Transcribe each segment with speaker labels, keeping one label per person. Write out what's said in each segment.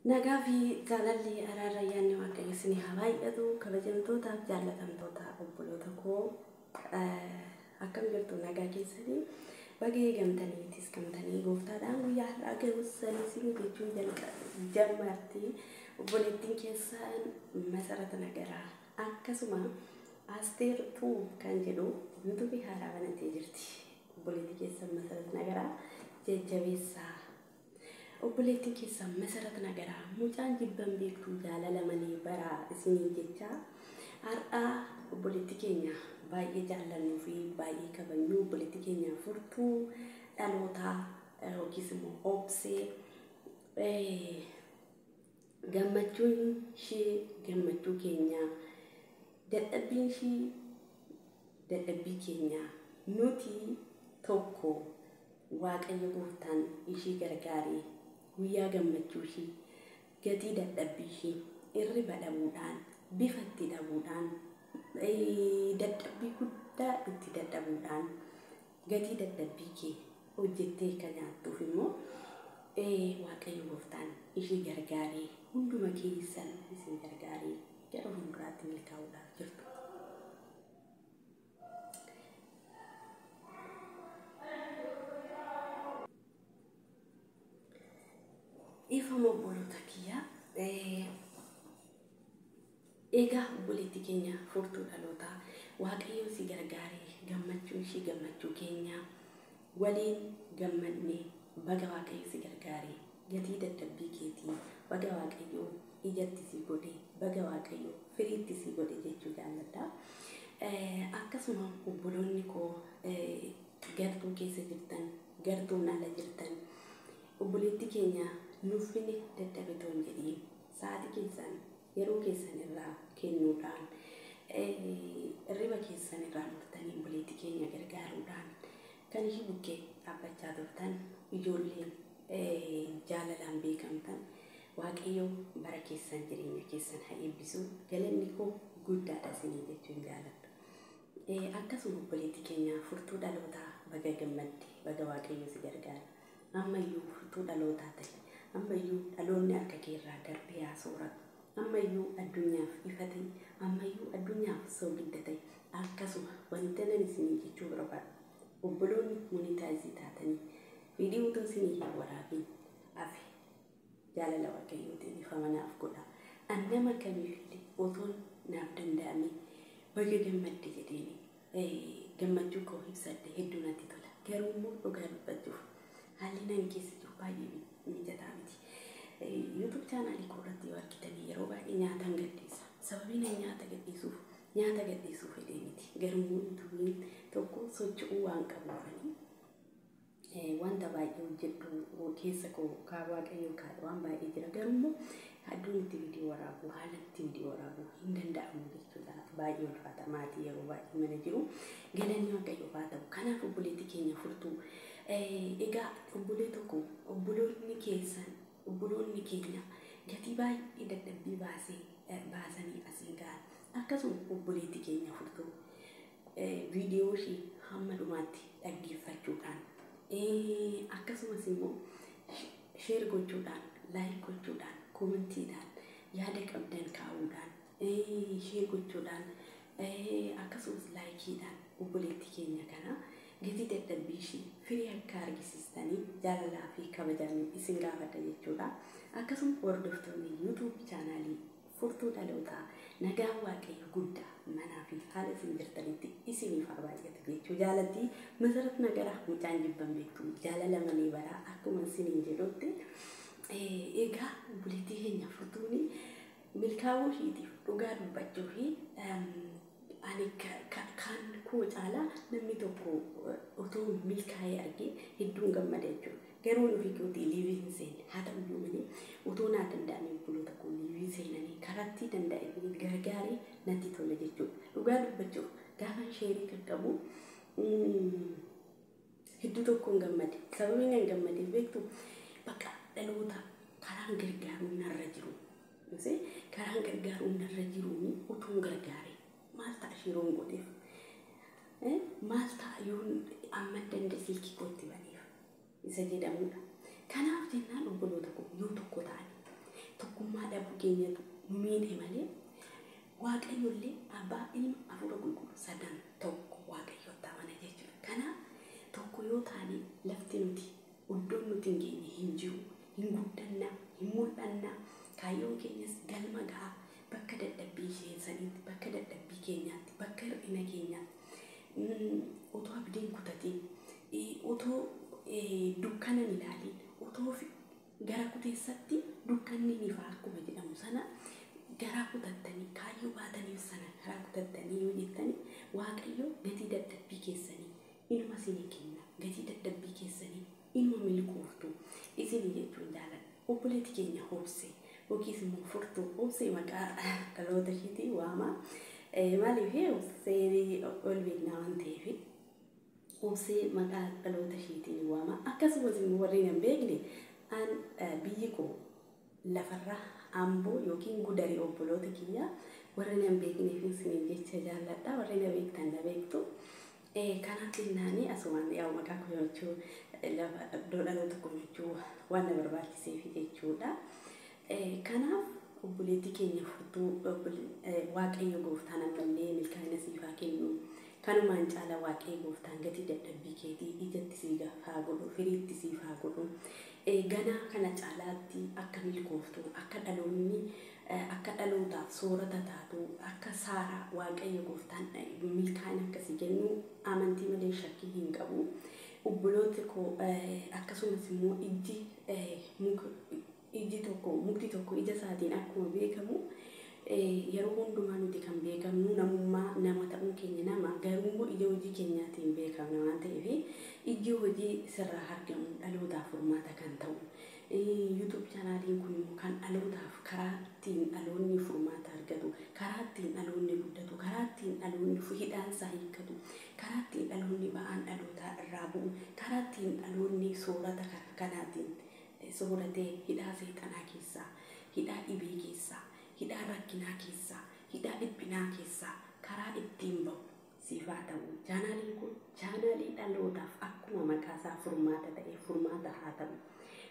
Speaker 1: Nagaa fi jaalalli araarra ayyaanni Waaqayyo isinii haa baay'atu. Kabajamtootaaf jaallatamtoota obboloota koo, akkam jirtu? Nagaa keessanii? Baga eegamtanii tiskamtanii gooftaadhaan guyyaa har'aa geessanii isinii jechuun jammarti. Obboleettiin keessan Masarata Nagaraa akkasuma Asteer Tuub kan jedhu yuutuubii haaraa banatee jirti. Obboleettii keessan Masarata Nagaraa jajjabeessaa. Obboleettiin keessan Masarat Nagaraa mucaan jibban beektuu jaalala malee baraa isiniin jecha. Har'aa obboleettii keenya baay'ee jaallannuu fi baay'ee kabajnu, obboleettii keenya furtuu dhalootaa yookiis immoo Obsee, gammachuun ishee gammachuu keenya, dadhabbiin ishee dadhabbii keenya, nuti tokko. Waaqayyo gooftaan ishii gargaaree guyyaa gammachuu ishii, gatii dadhabbii ishii irriba dhabuudhaan, bifa itti dhabuudhaan, dadhabbii guddaa itti dadhabuudhaan, gatii dadhabbii kee hojjettee kan nyaattuuf immoo Waaqayyo gooftaan ishii gargaaree hunduma keessan isin gargaaree gara fuulduraatti milkaa'uudhaaf jirtu. Dhiifama obboloota kiyyaa. Egaa obboleettii keenya furtuu dhalootaa, Waaqayyo si gargaaree gammachuu ishii gammachuu keenya waliin gammadnee, baga Waaqayyo si gargaaree, gatii dadhabbii keetii baga Waaqayyo ijatti si godhe, baga Waaqayyo firiitti si godhe jechuu jaalladha. Akkasuma obboloonni koo gartuu keessa jirtan, gartuun ala jirtan, obboleettii keenya nuffine dadhabe toon jedhiin sa'aatii keessan, yeroo keessan irraa kennuudhaan, hirriba keessan irraa murtanii obboleettii keenya gargaaruudhaan kan ishii bukkee dhaabbachaa turtan, ijoolleen jaalalaan beekamtan, Waaqayyo bara keessan, jireenya keessan haa eebbisu, galanni koo guddaadha isinii jechuun jaaladha. Akkasuma obboleettii keenya furtuu dhalootaa, baga gammadde, baga Waaqayyo si gargaara. Ammayyuu furtuu dhalootaa ta'e, ammayyuu dhaloonni harka kee irraa darbee haa sooratu. Ammayyuu addunyaaf ifa ta'e, ammayyuu addunyaaf soogidda ta'e. Akkasuma wanta nan isinii jechuu barbaadu, obboloonni monetize taatanii viidiyoo utuu isinii hin waraabin hafe, jaalala Waaqayyootiin ifa manaaf godha. An nama kamiifillee otoon naaf danda'ame baga gammadde jedheeni gammachuu koo ibsadhe hedduu natti tola. Garuu immoo dhugaa dubbachuuf haalli nan keessa jiru baay'ee mijataa miti. YouTube chaanaalii koo irratti yoo argitanii yeroo baay'ee nyaataan gadhiisa. Sababiin an nyaata gadhiisuuf nyaata gadhiisuu fedhee miti. Garuu immoo YouTubein tokko socho'uu waan qabuufanii wanta baay'ee hojjedhu keessa koo kaa Waaqayyo kaa'e waan baay'ee jira. Garuu immoo iddoon itti viidiyoo waraabu, haala itti viidiyoo waraabu hin danda'amu jechuudha. Baay'ee ulfaata, maatii yeroo baay'ee mana jiru. Galanni Waaqayyoof haa ta'u. Kanaaf obboleettii keenya furtuu, egaa obbolee tokko, obboloonni keessan, obboloonni keenya gatii baay'ee dadhabbii baasee baasanii asiin ga'an. Akkasuma obboleettii keenya furtuu viidiyoo ishee hamma dhumaatti dhaggeeffachuudhaan, akkasumas immoo share gochuudhaan, like gochuudhaan, commentiidhaan yaada qabdan kaa'uudhaan, share gochuudhaan, akkasumas likeiidhaan obboleettii keenya kana gatii dadhabbii ishee firii akka argisiistanii jaalalaa fi kabajaan isin gaafadha jechuudha. Akkasuma hordoftoonni YouTube chaanaalii furtuu dhalootaa, nagaan Waaqayyo guddaa manaa fi haala isin jirtanitti isiniif haa baay'atu jechuu jaalatti Masarat Nagaraa mucaan jibban beektu jaalala malee baraa akkuma isiniin jedhutti. Egaa obboleettii keenya furtuuni milkaa'uu ishiitiif dhugaa dubbachuu fi ani kan koo caalaa namni tokko otoo milkaa'ee argee hedduun gammada jechuudha. Garuu nufi kootii live hin seenne. Haa ta'u iyyuu malee otoo naa danda'ame obboloota koo live seenanii karatti danda'e gargaaree natti tola jechuudha. Dhugaa dubbachuuf gaafa share qaqqabu hedduu tokkoon gammade. Sababiin an gammadeef beektu, bakka dhaloota karaan gargaaruun narra jiru. Karaan gargaaruun narra jiruun utuun gargaare maal ta'a, shareoon godheef maal ta'a, yoon amma danda'e silkii kootti baneef isa jedhamudha. Kanaaf jennaan obboloota koo, yoo tokko ta'ani Tokkummaa dhabuu keenyatu nu miidhe malee Waaqayyollee abbaa ilma hafuura qulqulluu sadan tokko Waaqayyotti amana jechuudha. Kanaaf tokko yoo taane lafti nuti iddoon nuti hin geenye hin jiru, hin guddannaa, hin mul'annaa, kaayyoon keenyas galma gahaa bakka dadhabbii ishee saniitti, bakka dadhabbii keenyaatti, bakka hir'ina keenyaatti otoo abdiin kutatiin, otoo dukkana hin ilaaliin, otoo gara kuteessatti dukkanni ni ifa akkuma jedhamu sana garaa kutattanii kaayyoo baataniif sana garaa kutattanii yoo jettanii Waaqayyo gatii dadhabbii keessanii inuma isinii kenna, gatii dadhabbii keessanii inuma milkooftu isinii jechuun jaaladha. Obboleetti keenya Obsee yookiis immoo Furtuu, Obsee maqaa dhaloota isheetiin waama. Maaliif Obsee ol beeknaa waan ta'eef Obsee maqaa dhaloota isheetiin waama. Akkasumas immoo warri hin beekne an biyyi koo lafarra Amboo yookiin Gudarii obboloota kiyya warri hin beekneef isiniin jecha jaalladha. Warri na beektan na beektu. Kanaaf jennaani asumaan yaa'u maqaa koo himachuu lafa iddoo dhaloota koo himachuu waan na barbaachiseef jechuudha. Kanaaf obboleettii keenya Furtuu Waaqayyo gooftaan ammallee milkaa'ina siif haa kennu. Kanumaan caala Waaqayyo gooftaan gatii dadhabbii keetii ijatti siif haa godhu, firiitti siif haa godhu. Ganaa kana caalaatti akka milkooftu, akka dhaloonni akka dhalootaaf soorata taatu, akka Saaraa Waaqayyo gooftaan milkaa'ina akkasii kennu amantii malee shakkii hin qabu. Obboloota koo akkasumas immoo ijji muka ijji tokko mukti tokko ija isaatiin akkuma beekamu yeroo hundumaa nuti kan beekamnu namummaa nama ta'uu keenya nama garuu immoo ija hojii keenyaatiin beekamna waan ta'eef ijji hojii sirraa argamu dhalootaaf furmaata kan ta'u. YouTube chaanaaliin kun immoo kan dhalootaaf karaa ittiin dhaloonni furmaata argatu, karaa ittiin dhaloonni guddatu, karaa ittiin dhaloonni hidhaansaa hiikkatu, karaa ittiin dhaloonni ba'aan dhalootaa irraa bu'u, karaa ittiin dhaloonni soorata karaa kanaatiin sooratee hidhaa seexanaa keessaa, hidhaa dhibee keessaa, hidhaa rakkinaa keessaa, hidhaa dhiphinaa keessaa karaa ittiin ba'u siif haa ta'u. Chaanaaliin kun chaanaalii dhalootaaf akkuma maqaa isaa furmaata ta'e furmaata haa ta'u.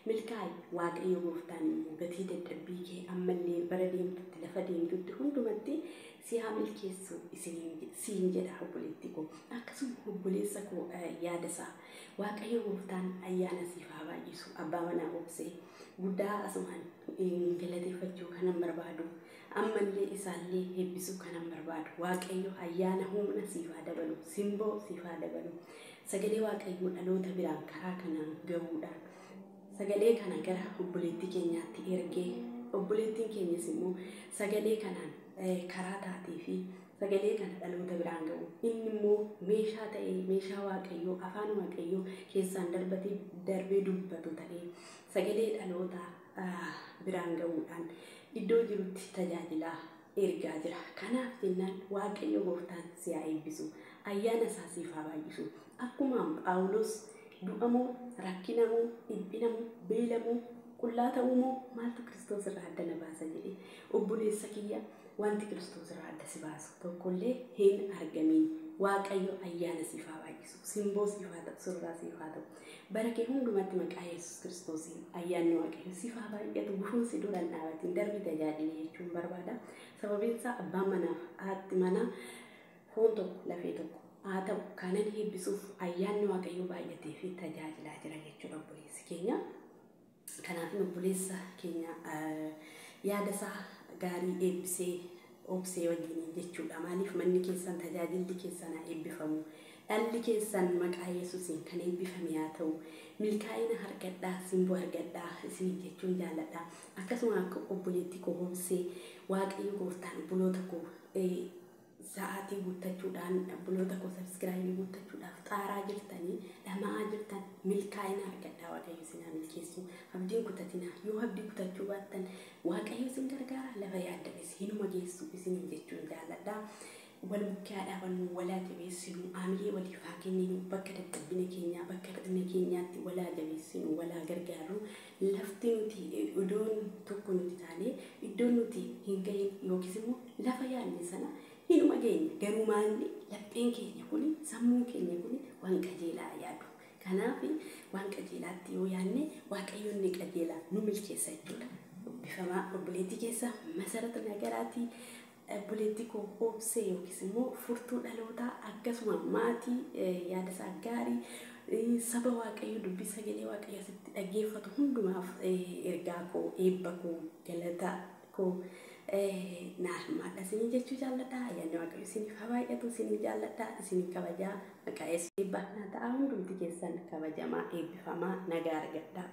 Speaker 1: Milkaa'i Waaqayyo gooftaan immoo gatii dadhabbii kee ammallee bara deemtutti lafa deemtutti hundumatti si haa milkeessu isiniin siin jedha obboleetti koo. Akkasuma obboleessa koo yaada isaa Waaqayyo gooftaan ayyaana siif haa baay'isu. Abbaa manaa Obsee guddaa asumaan galateeffachuu kanan barbaadu. Ammallee isaallee eebbisuu kanan barbaadu. Waaqayyo ayyaana humna siif haa dabalu, simboo siif haa dabalu. Sagalee Waaqayyoo dhaloota biraan karaa kanaan gahuudhaan sagalee kana gara obboleettii keenyaatti ergee obboleettiin keenyas immoo sagalee kanaan karaa taatee fi sagalee kana dhaloota biraan ga'u. Inni immoo meeshaa ta'ee meeshaa Waaqayyoo afaan Waaqayyoo keessaan darbatee darbee dubbatu ta'ee sagalee dhaloota biraan ga'uudhaan iddoo jirutti tajaajilaa ergaa jira. Kanaaf jennaan Waaqayyo gooftaan si haa eebbisu. Ayyaana isaa siif haa baay'isu. Akkuma Phaawulos du'amoo, rakkinamoo, dhiphinamoo, beelamoo, qullaa ta'umoo maaltu Kiristoos irraa adda na baasa jedhee obboleessa kiyya wanti Kiristoos irraa adda si baasu tokkollee hin argamiin. Waaqayyo ayyaana siif haa baay'isu. Simboo siif haa ta'u, surraa siif haa ta'u. Bara kee hundumatti maqaa Yesuus Kiristoosiin ayyaanni Waaqayyo siif haa baay'atu. Gufuun si dura hin dhaabatin darbii tajaajili jechuun barbaada. Sababiin isaa abbaan manaaf haati manaa foon tokko lafee tokko haa ta'u kanan eebbisuuf ayyaanni Waaqayyoo baay'atee fi tajaajilaa jira jechuudha obboleessi keenya. Kanaaf obboleessa keenya yaada isaa gaarii eebbisee Obsee wajjiniin jechuudha. Maaliif manni keessan tajaajilli keessan haa eebbifamu. Dhalli keessan maqaa Yesuusiin kan eebbifame haa ta'u. Milkaa'ina argadhaa, simboo argadhaa isiniin jechuun jaalladha. Akkasuma akka obboleettii koo Obsee Waaqayyo gooftaan obboloota koo sa'aatii guuttachuudhaan obboloota koo sabskiraayibii guuttachuudhaaf xaaraa jirtanii dhama'aa jirtan milkaa'ina argadhaa. Waaqayyo isin haa milkeessu. Abdiin kutatinaa. Yoo abdii kutachuu baattan Waaqayyo isin gargaara, lafa yaaddanis hinuma geessu isiniin jechuun jaalladha. Wal bukkee haa dhaabannu, wal haa jabeessinu, haamilee waliif haa kenninu, bakka dadhabbina keenyaa, bakka hir'ina keenyaatti wal haa jabeessinu, wal haa gargaarru. Lafti nuti iddoon tokko nuti taanee iddoon nuti hin gahin yookiis immoo lafa yaadne sana hinuma geenya. Garuu maalli lapheen keenya kuni, sammuun keenya kuni waan qajeelaa yaadu. Kanaaf waan qajeelaatti yoo yaadne Waaqayyo inni qajeelaa nu milkeessa jechuudha. Eebbifamaa obboleettii keessa Masarata Nagaraatii, obboleettii koo Obsee yookiis immoo furtuu dhalootaa, akkasuma maatii yaada isaa gaarii, saba Waaqayyoo dubbii sagalee Waaqayyoo asitti dhaggeeffatu hundumaaf ergaa koo, eebba koo, galata koo naaf isinii jechuu jaalladha. Ayyaanni Waaqayyoo isiniif haa baay'atu. Isinii jaalladha, isinii kabajaa. Maqaa Yesuus eebbaaf naa ta'a. Hundumti keessan kabajamaa, eebbifamaa, nagaa argadhaa.